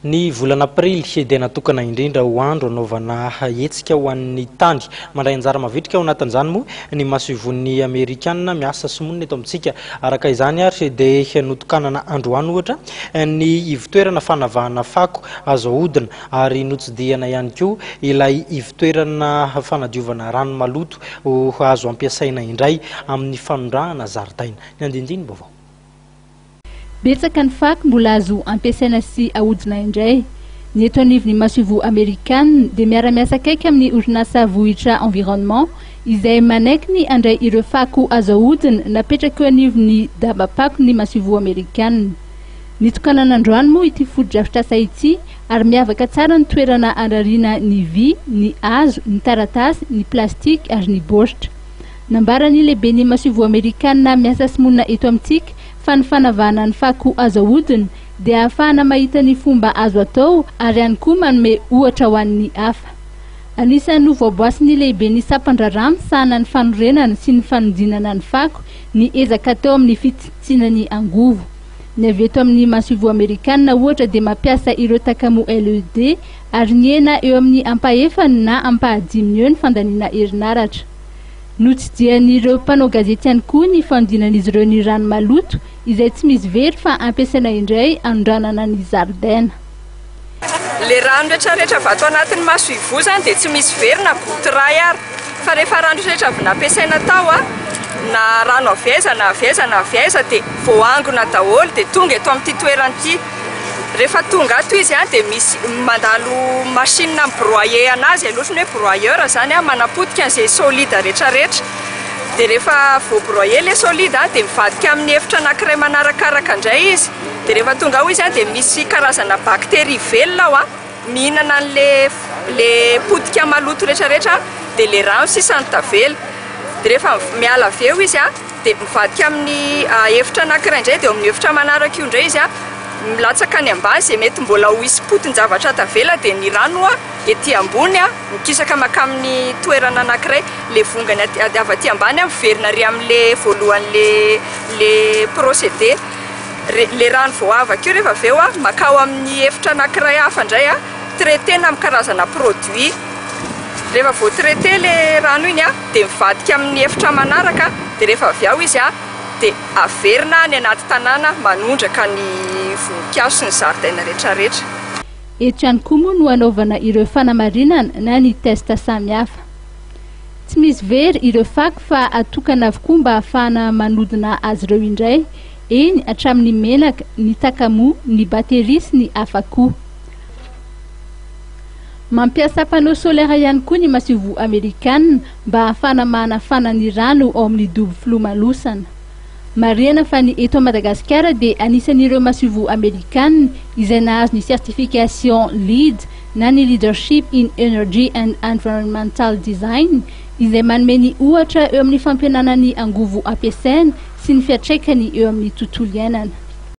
Ny volana aprily dia natokana indrindra ho andro anaovana hetsika ho an'ny tany. Mandray anjara mavitrika ao anatin'izany moa ny masoivohon'ny Amerikanina miasa sy monina eto amintsika. Araka izany ary dia notokanana androany ohatra ny ivotoerana fanavahana fako azo ahodina ary notsidihana ihany koa ilay ivotoerana fanadiovana rano maloto ho azo ampiasaina indray amin'ny fanondrahana zaridaina. Ny andindinim-baovao. Betsaka ny fako mbola azo ampiasaina sy ahodina indray. Ny eto anivon'ny masoivoho amerikanina dia miara-miasa akaiky amin'ny orinasa Vohitra Environnement izay manaiky ny handray ireo fako azo ahodina napetraka eo anivon'ny daba-pako ny masoivoho amerikanina. Nitokanana androany moa ity fotodrafitrasa ity ary miavaka tsara ny toerana andrariana ny vy, ny hazo, ny taratasy, ny plastika ary ny baoritra. Nambaran'ny lehiben'ny masoivoho amerikanina miasa sy monina eto amintsika fa ny fanavahana ny fako azo ahodina dia ahafahana mahita ny fomba azo atao ary ihany koa manome ohatra ho an'ny hafa. Anisan'ny novoaboasin'ny lehiben'ny sampan-draharaha misahana ny fanorenana sy ny fanodinana ny fako ny ezaka atao amin'ny fitsitsiana ny angovo. Ny avy eto amin'ny masoivoho amerikanina ohatra dia mampiasa ireo takamoa LED ary nihena eo amin'ny ampahefany na ampahadiminy eo ny fandaniana herinaratra. Notsidihan'ireo mpanao gazety ihany koa ny fanodinan'izy ireo ny rano maloto izay tsy misy very fa ampiasaina indray hanondranana ny zaridaina. Le rano retraretra avy ato anatin'ny masoivoho zany dia tsy misy very na goutte iray ary fa rehefa rano retraretra avy nampiasaina tao a, na rano avy aiza na avy aiza na avy aiza dia voaangona daholo dia tonga eto amin'ity toerana ity. Rehefa tonga ato izy dia misy mandalo machine mi-broyer anazy aloha, ohatran'ny hoe broyeur zany a, manapotika an'izay solide retraretra. Dia rehefa voa-broyer ilay solide dia mivadika amin'ny efitra anankiray manarakaraka indray izy. Dia rehefa tonga ao izy dia misy karazana bactérie velona ao mihinana an'ilay le potika maloto retraretra dia ilay rano sisa no tavela. Dia rehefa miala avy eo izy dia mivadika amin'ny efitra anankiray indray, dia eo amin'ny efitra manaraka io indray izy milatsaka any ambany izay mety mbola ho hisy potin-javatra tavela, dia ny rano ety ambony mikisaka mankamin'ny toerana anankiray, ilay vongany aty avy aty ambany miverina ary amin'ilay voalohan'ilay le procédé. Ilay rano voaavaka io rehefa avy eo mankao amin'ny efitra anankiray hafa indray traitena amin'ny karazana produit. Rehefa voa-traité ilay rano iny dia mivadika amin'ny efitra manaraka, dia rehefa avy ao izy dia averina any anaty tanàna manondraka ny voninkazo sy ny zaridaina rehetrarehetra. Eto ihany koa moa no hanaovana ireo fanamarinana na ny test samihafa. Tsy misy very ireo fako fa atokana avokoa mba hahafahana manodina azy ireo indray, eny hatramin'ny menaka, ny takamoa, ny bateria sy ny hafa koa. Mampiasa panneau solaire ihany koa ny masoivoho amerikana mba hahafahana manafana ny rano ao amin'ny dobo filomalosana. Marihana fa ny eto Madagasikara dia anisan'ireo masoivoho amerikana izay nahazo ny certification LEED na ny Leadership in Energy and Environmental Design izay manome ny ohatra eo amin'ny fampihenana ny angovo ampiasaina sy ny fiantraikany eo amin'ny tontolo iainana.